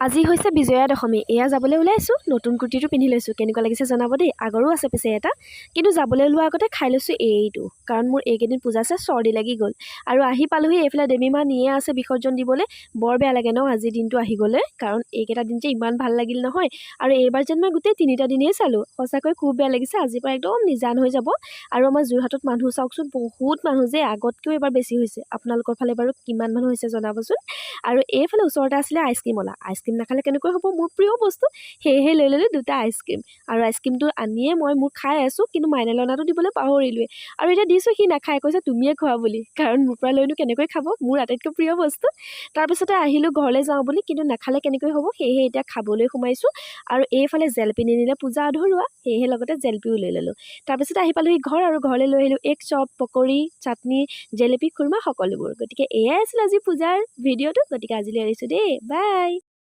আজি হৈছে বিজয়া দশমী। এয়া যাবলৈ ওলাইছোঁ। নতুন কুৰ্তিটো পিন্ধি লৈছোঁ। কেনেকুৱা লাগিছে জনাব দেই। আগৰো আছে পিছে এটা। কিন্তু যাবলৈ ওলোৱাৰ আগতে খাই লৈছোঁ এইটো, কাৰণ মোৰ এইকেইদিন পূজা আছে, চৰ্দি লাগি গ'ল। আৰু আহি পালোহি। এইফালে দেৱী মা নিয়ে আছে বিসৰ্জন দিবলৈ। বৰ বেয়া লাগে ন আজিৰ দিনটো আহি গ'লে, কাৰণ এইকেইটা দিন যে ইমান ভাল লাগিল নহয়। আৰু এইবাৰ যেন মই গোটেই তিনিটা দিনেই চালোঁ। সঁচাকৈ খুব বেয়া লাগিছে, আজিৰ পৰা একদম নিজান হৈ যাব। আৰু আমাৰ যোৰহাটত মানুহ চাওকচোন, বহুত মানুহ যে আগতকৈও এইবাৰ বেছি হৈছে। আপোনালোকৰ ফালে বাৰু কিমান মানুহ হৈছে জনাবচোন। আৰু এইফালে ওচৰতে আছিলে আইচক্ৰীমৱালা। আইচক্ৰীম নাখালে কেনেকৈ হ'ব? মোৰ প্ৰিয় বস্তু। সেয়েহে লৈ ল'লোঁ দুটা আইচক্ৰীম। আৰু আইচক্ৰীমটো আনিয়ে মই মোৰ খাই আছোঁ, কিন্তু মাইনালৈ অনাটো দিবলৈ পাহৰিলোৱে। আৰু এতিয়া দিছোঁ, সি নাখায়, কৈছে তুমিয়ে খোৱা বুলি। কাৰণ মোৰ পৰা লৈনো কেনেকৈ খাব, মোৰ আটাইতকৈ প্ৰিয় বস্তু। তাৰপিছতে আহিলোঁ ঘৰলৈ যাওঁ বুলি, কিন্তু নাখালে কেনেকৈ হ'ব? সেয়েহে এতিয়া খাবলৈ সোমাইছোঁ। আৰু এইফালে জেলেপি নিনিলে পূজা আধৰুৱা, সেয়েহে লগতে জেলেপিও লৈ ল'লোঁ। তাৰপিছতে আহি পালোহি ঘৰ আৰু ঘৰলৈ লৈ আহিলোঁ এগ চপ, পকৰি, চাটনি, জেলেপি, খুৰমা সকলোবোৰ। গতিকে এয়াই আছিল আজি পূজাৰ ভিডিঅ'টো। গতিকে আজিলৈ এৰিছোঁ দেই, বাই।